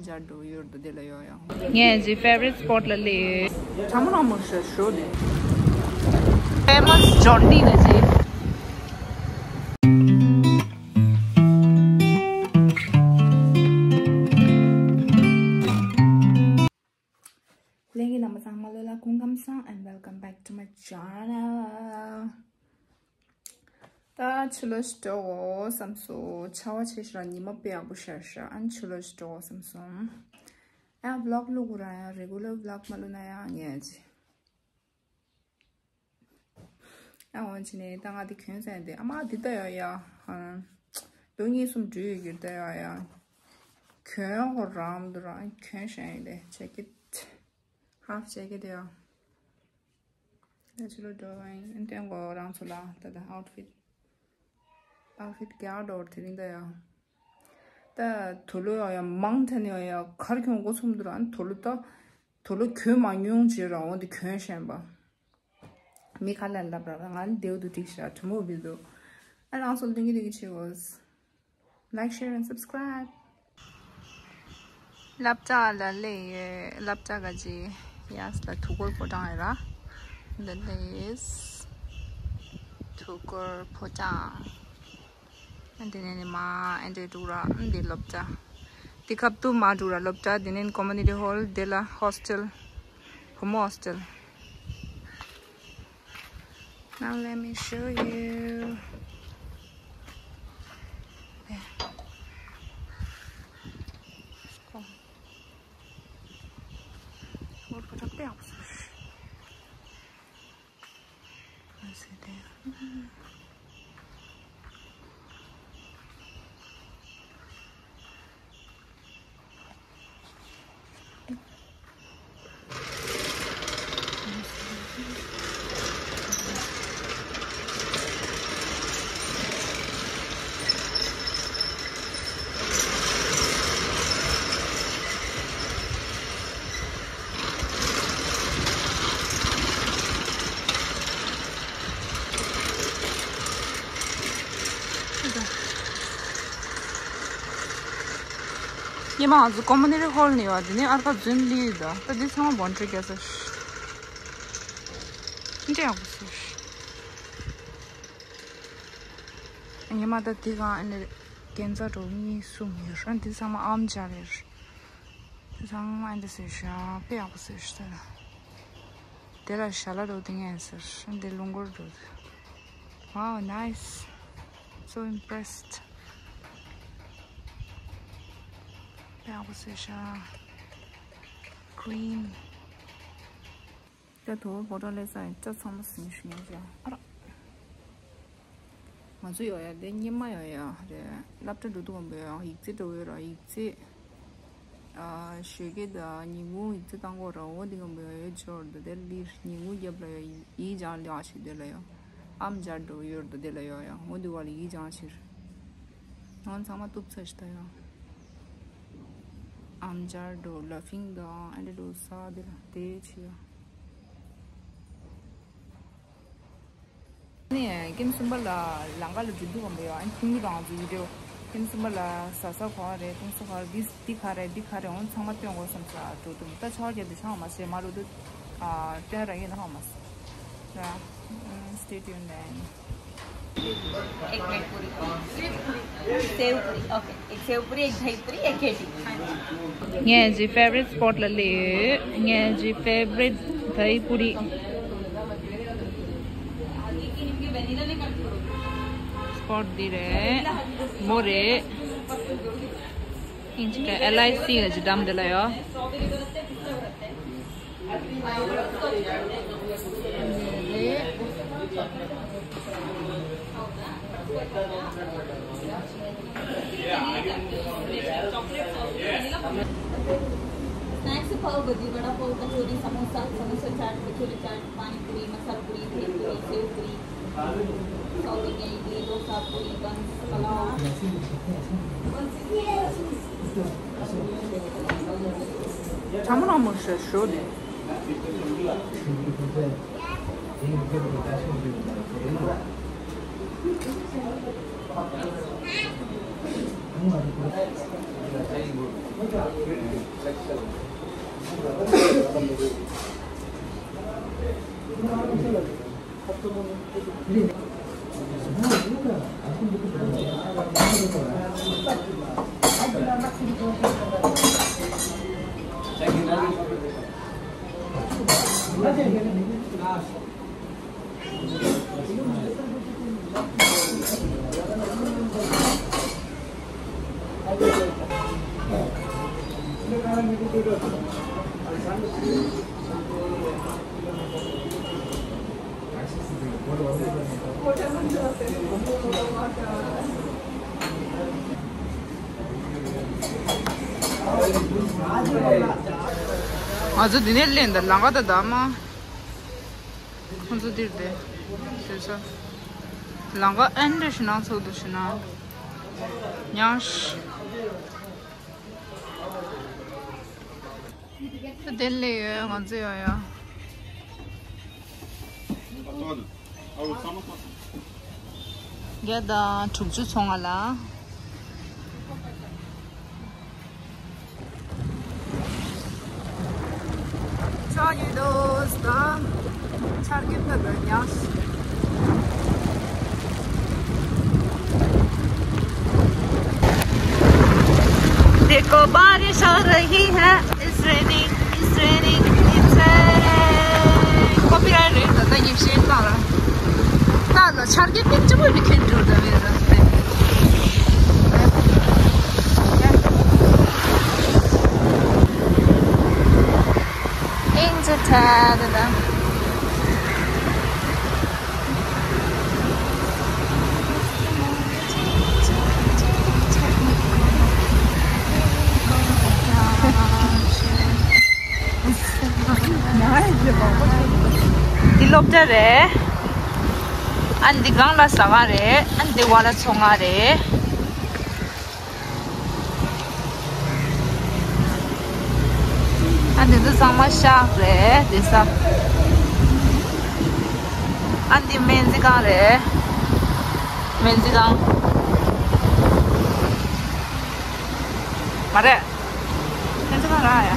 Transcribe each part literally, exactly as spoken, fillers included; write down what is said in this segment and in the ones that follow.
འཇར་འགྲོ་ཡོད་དོ་དེ་ལ་ཡོད་ཡང་། ངས་ཀྱི་favorite spot ལ་སླེབས་ཡོད། ཁྲ་མོ་ནང་མོ་ཤ་ཤོ་དེ། Famous John D ལ་ཅི། ལྷན་རྒྱས་རྣམ་པ་ཚང་མ་ལོ་ལ་སྐུ་ཁམས་བཟང་། And welcome back to my channel. ད་ཕྱི་ལོགས་ཤིག་འགྲོ་དགོས་བསམ་སོང་། ཆར་པ་ཆེ་ཤོས་ལ་ཉི་མ་དཔེ་ཡག་པོ་ཤར་ཤག་ཨ་ནི་ཕྱི་ལོགས་ཤིག་འགྲོ་དགོས་བསམ་སོང་། ཨ་vlog བླུག་དགོས་ར་ཡང་regular vlog མ་བླུག་ན་ཡང་ཉན་ཅི། ཨ་འོན་ཅི་ནས་ད་ང་འདི་གྱོན་ཟེར་འདི་ཨ་མ་འདི་ད་ཡ་ཡ། ཨ་ལོ་གཉིས་གསུམ་འགྲོ་ཡོད་ཀྱི་ད་ཡ་ཡ། གྱོན་དགོས་རམ་འདུག་ར་གྱོན་བཞག་ཡིན་ཏེ་jacket། Half jacket ཡ། ད་ཕྱི་ལོགས་འགྲོ་བ་ཡིན་སྟོན་དགོས་རང་ཚོ་ལ་ད་ད་outfit། Outfit རྒྱག་འགྲོ་དེ་རིང་ད་ཡ། ད་དུག་ལོག་ཡ་ཡ་མང་ཐལ་ཡ་ཡ་གར་གྱོན་འགོ་ཚུགས་འདུག་ར་ཨ་ནི་དུག་ལོག་ད། དུག་ལོག་གྱོན་མ་མྱོང་ཅེས་ར་འོ་འདི་གྱོན་བཞིན་པ། མི་ཁ་ལ་ལབ་ར་ང་ལ་དེའུ་དུ་ཀྲིག་ཤ་དྲི་མོ་བི་དུ། ཨ་རང་ཚོ་ལ་དུང་གི་དུང་གི་ཆེ་བོ། Like, share and subscribe. སློབ་གྲྭ་ལ་སླེབས་ཡོད། སློབ་གྲྭ་ག་ཅི་ཡས་ལ་དུས་འཁོར་ཕོ་བྲང་ཡོད་ར། འདི་འདི་ཡིས་དུས་འཁོར་ཕོ་བྲང་། ཨ་འདི་ནས་ནི་མ་ཨ་འདི་འགྲུག་ར་ཨ་འདི་སློབ་གྲྭ། འདི་ཁབ་ཏུ་མ་འགྲུག་ར་སློབ་གྲྭ། འདི་ནས་community hall འདི་ལ་hostel། བུ་མོ་hostel། Now let me show you. There. Let's go. What would I be able to? Let's see there. སྙེ་མ་ང་ཚོ་community hall ནས་ཡོད། དེ་ནས་ཨར་ཁ་རྫུན་ལི་ཡོད། ད་འདི་ཚང་མ་boundary ག་ས་འདྲ་ཡག་པོ་ཟེར། སྙེ་མ་ད་འདི་གང་ཨ་ནི་གན་ས་འགྲོ་གཉིས་གསུམ་ཡོད་ར། འདི་ཚང་མ་ཨམ་ཅག་རེད། དེ་ཚང་མ་འདི་ཟེར་ཤག་དཔེ་ཡག་པོ་ཟེར་ཤག་དེ་ལ་ཞྭ་ལ་འགྲོ་དེ་ངས་ཟེར། འདི་རླུང་འཁོར་འགྲོ་དེ། Wow, nice. So impressed. དཔེ་ཡག་པོ་ཟེར་ཤག Green. ད་དུ་བོ་ཕོ་བྲང་ལས་ས་ཡིན་སྐྲ་ཚང་མ་ཟིན་ཞུ་ཡིན་ཀྱང་ཨ་ར། ང་ཚོ་ཡོད་ཡ་དེ་སྙེ་མ་ཡོད་ཡ་རེད། སློབ་གྲྭ་འགྲོ་དུས་སྒང་པོ་ཡང་ཡིག་ཚད་འགྲོ་ཡོད་ར། ཡིག་ཚད་ཨ་ཞོགས་ཀས་དང་ཉིན་གུང་ཡིག་ཚད་བཏང་གོ་ར། འོ་དེ་སྒང་པོ་ཡང་ཡོད་ཅོར་འདུག་དེ་ལི་ཉིན་གུང་རྒྱབ་ལ་ཡང་ཡིག་སྦྱང་ལ་ཞིག་དེ་ལ་ཡང་ཨམ་སྦྱར་འགྲོ་ཡོད་འདུག་དེ་ལ་ཡང་ཡང་འོ་དེ་བ་ལ་ཡིག་སྦྱང་ཕྱིར་ང་ཚང་མ་གཏུབ་ཚ་ཞིག་ད་ཡང་ཨམ་སྦྱར་འགྲོ་ལ་ཕིང་དང་ཨ་འདྲ་འགྲོ་ས་དེ་ལ་དེ་ཆེ་ཡང་། ནས་ཀུན་གསུམ་པ་ལ་ལང་ཀ་ལ་འགྲོ་དུས་སྒང་པོ་ཡོད། ཨ་ནི་ཁྱུང་ལུ་དང་འཛུལ་འགྲོ། ཀུན་གསུམ་པ་ལ་ཟ་ས་ག་རེད། བཏུང་ས་ག་རེད། འདི་འདི་ག་རེད། འདི་ག་རེད། འོ་ཚང་མ་སྟོན་དགོས་བསམ་ས་འགྲོ་དུས་ད་ཆར་རྒྱབ་དུས་ཆང་མ་ཟེར་མ་རུ་དུ་ཨ་སྟོན་ར་ཡིན་ཧ་མ་ཟེར། Stay tuned then. एक ब्रेड पूरी, सेव पूरी, ओके, एक सेव पूरी, एक दही पूरी, एक केटी। ངའི་favorite spot ལ་སླེབས་ཡོད། ངའི་favorite དྷའི་པུ་རི་spot འདི་རེད། མོ་རེད། ཨིན་ཅི་ཀ་LIC ག་ཅི་འགྲམ་དེ་ལ་ཡོད། Snacks पाव भाजी, वड़ा पाव, कचौरी, समोसा, समोसा चाट, कचौरी चाट, पानी पूरी, मसाला पूरी, भेल पूरी, सेव पूरी, सौ रुपये इडली, डोसा, पूरी, बंस, पुलाव। ཁྲ་མོ་ནང་མོ་ཤ་ཤོ་དེ། ང་ཚོ་འདི་ནས་སླེབས་འདི་ལམ་ཁ་ད་ད་མ། ཁོང་ཚོ་འདིར་བསྡད། བྱས་ཙང་། ལམ་ཁ་ཨེ་འདྲ་ཞིག་ནང་ཚོགས་འདུ་ཞིག་ན། ཉག་ཤི། ད་དེ་སླེབས་ཡོད་ང་ཚོ་ཡོང་ཡ། བརྒྱ་དང་དྲུག་ཅུ་ཚོང་ང་ལ། ཆར་ཡོད་དོ་ཟ། ཆར་གྱིས་ཕེབས་པའི་ཉག་ཤི། देखो बारिश हो रही है। It's raining, it's raining, it's raining. Copyright རེད་ད་ད་ཉིན་ཤས་ཙམ་ལ། ད་ལ་ཆར་གྱིས་ཕེབས་ཅི་མོ་ནི་ཁེངས་འགྲོ་ད་བས་ར། ཨིན་ཇི་ཐ་ད་ད། འདི་སློབ་གྲྭ་རེད། ཨ་འདི་སྒང་ལ་ཟ་ཁང་རེད། ཨ་འདི་བ་ལ་ཚོང་ཁང་རེད། ཨ་འདི་ཚོ་ཚང་མ་ཤག་རེད་འདི་ས། ཨ་འདི་སྨན་རྩིས་ཁང་རེད། སྨན་རྩིས་ཁང་། མ་རེད། སྨན་རྩིས་ཁང་ར་ཡ།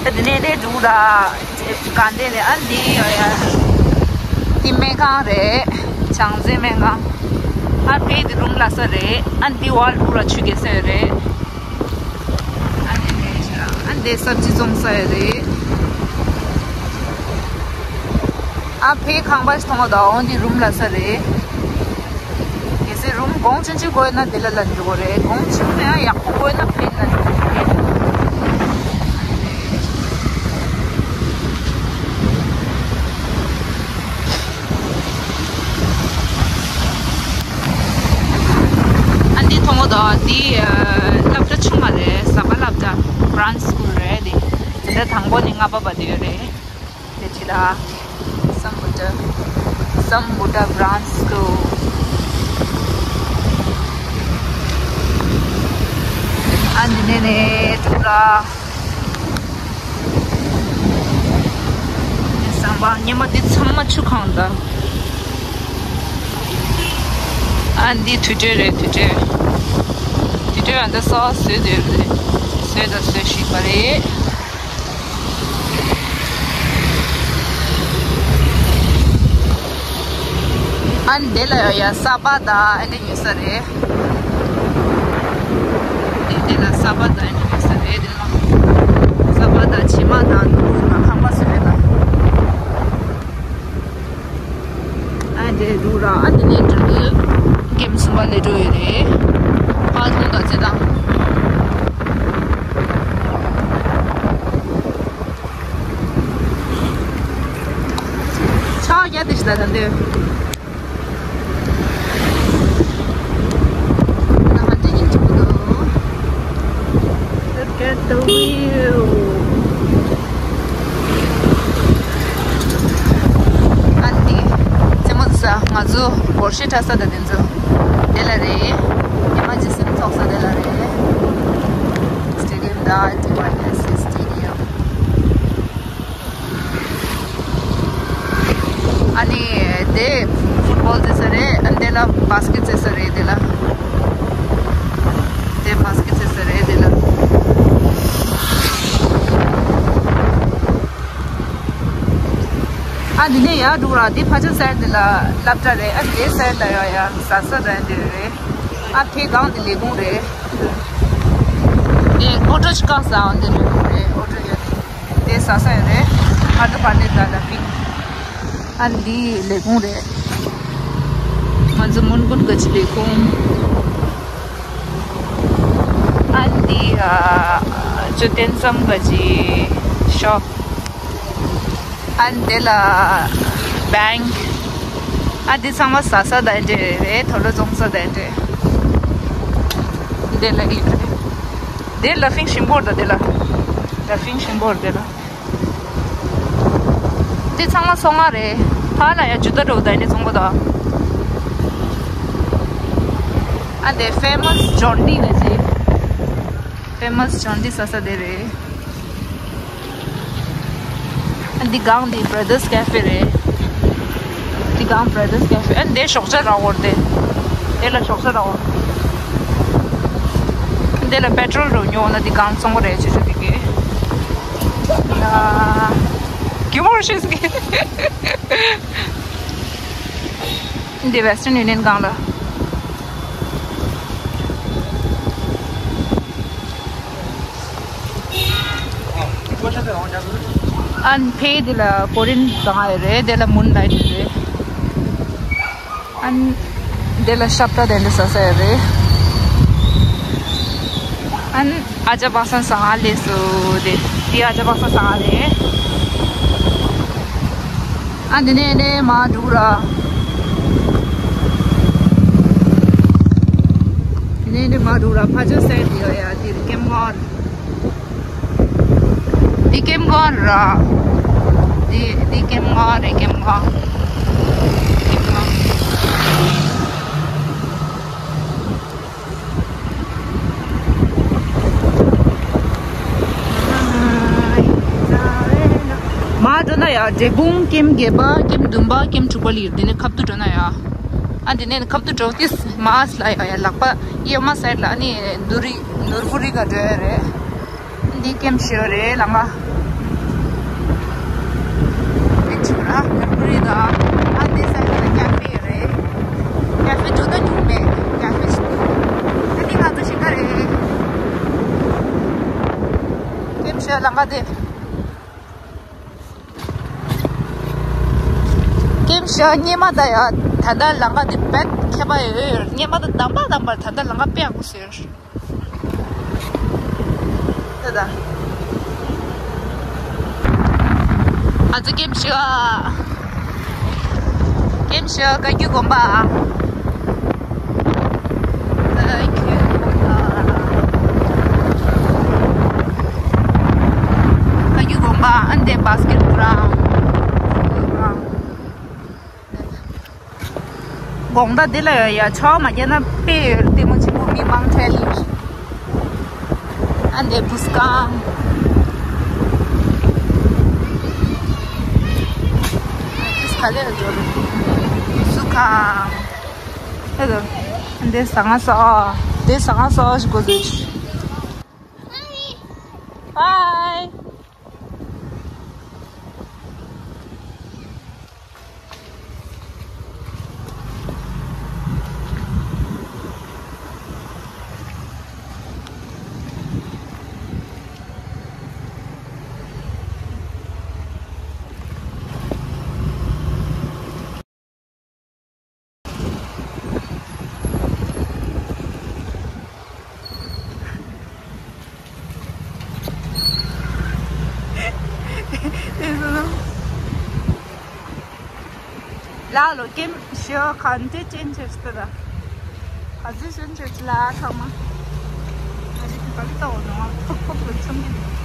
ད་དེ་ནས་ལས་འགྲོ་ར། ག་འདྲ་ལས་ཨ་འདི་ཡོད་ཡ། འདི་སྨན་ཁང་རེད། བྱང་རྩེ་སྨན་ཁང་། ཨ་ཕའི་འདི་རུམ་ལ་ས་རེད། ཨ་འདི་བར་འགྲོ་ར་ཆུ་རྐྱལ་ས་ཡོད་རེད། ཨ་འདི་ནས་ཨ་འདི་སབ་ཇི་བཙོང་ས་ཡོད་རེད། ཨ་ཕའི་ཁང་པ་ཞིག་མཐོང་བ་དང་འོ་འདི་རུམ་ལ་ས་རེད། གལ་སྲིད་རུམ་གོང་ཆུང་ཆུང་དགོས་ན་དེ་ལ་ལ་འགྲོ་དགོས་རེད། གོང་ཆུང་ན་ཡང་ཡག་པོ་དགོས་ན་ཕན་ལ་འགྲོ་དགོས་རེད། ཨ་འདི་མཐོང་གོ་དང་འདི་སློབ་གྲྭ་ཆུང་བ་རེད། གཟའ་པ་སློབ་གྲྭ་Branch School རེད། འདི་འདི་ལྟར་དང་པོ་ནས་ལྔ་པ་བར་དུ་ཡོད་རེད། དེ་ཅི་ལ། སམ་བྷོ་ཊ། སམ་བྷོ་ཊ་Branch School། ཨ་འདི་ནས་ནས་ཐུག་ར། སམ་བྷོ་ཊ་ཉི་མ་འདི་ཚང་མ་ཆུ་གང་ད། ཨ་འདི་དུར་ཁྲོད་རེད་དུར་ཁྲོད། དུར་ཁྲོད་ཨ་འདི་ས་བཟོས་བསྡད་རེད། བཟོས་དང་བཟོས་བཞིན་པ་རེད། ཨ་ནི་དེ་ལ་ཡ་ས་པ་དང་ཨ་ནི་ཉོ་ས་རེད། དེ་དེ་ལ་ས་པ་དང་ཨ་ནི་ཉོ་ས་རེད། དེ་ལ་ས་པ་དང་བྱེ་མ་དང་ནོར་བུ་དང་ཁང་པ་བཟོ་རེད་ལ། ཨ་འདྲེ་འདུག་ར། ཨ་འདི་ནས་འགྲོ་གི། ཀེམ་གསུམ་པ་ལས་འགྲོ་ཡོད་རེད། པ་ཐོང་དང་ཚེ་དང་། ཆ་རྒྱ་དེ་ཞིག་ད་ད་འདོད། Look at the view. ཨ་ནི། རྩེད་མོ་རྩེ་ས་ང་ཚོ་སྒོར་གཞས་འཁྲབ་ས་དང་དེ་ཚོ་དེ་ལ་རེད། ཉི་མ་ ཇི་སིམ་ཚོགས་ས་དེ་ལ་རེད། སི་ཊེ་ཌི་ཡམ་དང་ཌི་ཝའི་ཨེས་སི་སི་ཊེ་ཌི་ཡམ། ཨ་ནི་དེ་ཕུཊ་བོལ་རྩེ་ས་རེད། ཨ་ནི་དེ་ལ་བཱ་སི་ཀེཊ་རྩེ་ས་རེད། དེ་ལ་དེ་བཱ་སི་ཀེཊ་རྩེ་ས་རེད། དེ་ལ། ཨ་འདི་ནས་ཡར་འགྲོ་ར། འདི་ཕ་ཆུ་སའེ་ཌི་འདི་ལ་སློབ་གྲྭ་རེད། ཨ་འདི་སའེ་ཌི་ལ་ཡ་ཡ་ཟ་ས་རེད། འདི་རེད། ཨ་ཕའི་སྒང་འདི་ལས་ཁུངས་རེད། ཨེ་ཨོ་ཊོ་ཅིག་བཀག་ས། ཨ་འདི་ལས་ཁུངས་རེད། ཨོ་ཊོ་ཡོད། དེ་ཟ་ས་ཡོད་རེད། ཕར་འགྲོ་ཕར་སླེབས་ད་ལ་པིང་། ཨ་འདི་ལས་ཁུངས་རེད། ང་ཚོ་མོན་གྷོ་ག་ཅི་ལས་ཁུངས། ཨ་འདི་ཨ་ཅོ་ཏན་སམ་ག་ཅི་ཤོབ། ཨ་འདི་ལ་བེང་། ཨ་འདི་ཚང་མ་ཟ་ས་དང་འདྲ་རེད། དུག་ལོག་བཙོང་ས་དང་འདྲ། འདི་ལ་ཡིན་རེད། འདི་ལ་ཕིང་ཤིང་པོར་ད། འདི་ལ་ལ་ཕིང་ཤིང་པོར་འདི་ལ། འདི་ཚང་མ་ཚོང་ཁང་རེད། ཕར་ལ་ཡ་ཇུ་ད་འགྲོ་ད་ནི་ཚོང་པ་དང་། ཨ་འདི་ཕེ་མ་སི་ཇོན་ཌི་ལ་ཟེར། ཕེ་མ་སི་ཇོན་ཌི་ཟ་ས་དེ་རེད། ཨ་འདི་སྒང་འདི་བྷ་ར་དར་སི་ཀེ་ཕེ་རེད། འདི་སྒང་བྷ་ར་དར་སི་ཀེ་ཕེ། ཨ་འདི་ཞོགས་ཇ་རག་འོར་དེ། དེ་ལ་ཞོགས་ཇ་རག་འོར། འདི་ལ་པེ་ཊྲོལ་རུ་ཉོ་ན་འདི་སྒང་ཚོང་པ་རེད། ཆུ་ཆུ་འདི་གི། ཡ། གི་མོར་ཤེས་གི། འདི་Western Union སྒང་ལ། ཨན་ཕེ་འདི་ལ་ཀོ་རིན་སྒང་ཡོད་རེད། འདི་ལ་མུན་ལའིཊ་རེད། ཨན་འདི་ལ་ཤབ་ཏ་དེ་འདྲ་ཟ་ས་ཡོད་རེད། ཨན་ཨ་ཅག་པ་སངས་ཟ་ང་སླེབས་སོང་། དེ་དེ་ཨ་ཅག་པ་སངས་ཟ་ང་རེད། ཨ་འདི་ནས་ནས་མར་འགྲོ་ར། འདི་ནས་ནས་མར་འགྲོ་ར། ཕ་ཆུ་སའེ་ཌི་འདི་ཡ་ཡ་འདི་རེད། ཀེམ་གྷོན། འདི་ཀེམ་གྷོན་ར། འདི་འདི་ཀེམ་གྷོན་རེད། ཀེམ་གྷོན། ཀེམ་གྷོན། མར་འགྲོ་ན་ཡ་འབྲས་སྤུངས་ཀེམ་བརྒྱད་པ། ཀེམ་བདུན་པ། ཀེམ་དྲུག་པ་ལ་ཡོད། དེ་ནས་ཁབ་ཏུ་འགྲོ་ན་ཡ། ཨ་དེ་ནས་ཁབ་ཏུ་འགྲོ་དུས་མར་ལ་ཡ་ཡ་ལག་པ་གཡོན་མ་སའིཌ་ལ། ཨ་ནི་ནུ་རི་ནུར་བུ་རི་ག་འགྲོ་ཡ་རེད། འདི་ཀེམ་བཞི་རེད་ལ་ང་། འདི་ཆུ་ར་ནུར་བུ་རི་དང་། ཨ་འདི་སའིཌ་ལ་ཀེ་ཕེ་རེད། ཀེ་ཕེ་འགྲོ་ད་འགྲོ་མེད། ཀེ་ཕེ་ཞིག་འདུག་ཨ་འདི་ང་ཚོ་ཞིང་ཁ་རེད། ཀེམ་བཞི་ལ་ང་དེ། ཀེམ་བཞི་སྔོན་མ་དང་ཡ་ད་ལྟ་ལམ་ཁ་དེ་དཔེ་ཁྱད་པར་ཡོད། སྔོན་མ་དང་དམ་པ་དམ་པར་ད་ལྟ་ལམ་ཁ་དཔེ་ཡག་པོ་བཟོས་ཡོད། དེ་ད། ང་ཚོ་ཀེམ་བཞི། ཀེམ་བཞི་བཀའ་བརྒྱུད་དགོན་པ། བཀའ་བརྒྱུད་དགོན་པ། ཨ་འདི་བྷ་སི་ཀེཊ་གྷ་རའུན་ཌི། དགོང་དག་འདི་ལ་ཡ་ཆར་པ་མ་བརྒྱབ་ན་དཔེ་ལྟད་མོ་ཆེན་པོ། མི་མང་ཁྲལ་ལི། ཨ་འདི་བུ་སྒང་། ཨ་འདི་ག་ལེར་འགྲོ་རེད། སུ་ཁང་། ཨ་འདི་ཟ་ང་ཟ། འདི་ཟ་ང་ཟ་ཞིག་གོ་ཟེར། Bye. ལ་ལོ་ཀེམ་ཤི་ཁན་ཏེ་ཅན་ཅེས་ཏེ་ད། ག་ཚོད་ཅན་ཅེས་ལ་ཐོག་མ། ཨ་ཅིག་ག་ལི་ཏོ་ནོ་ཕོག་ཕོག་ལ་ཆམ།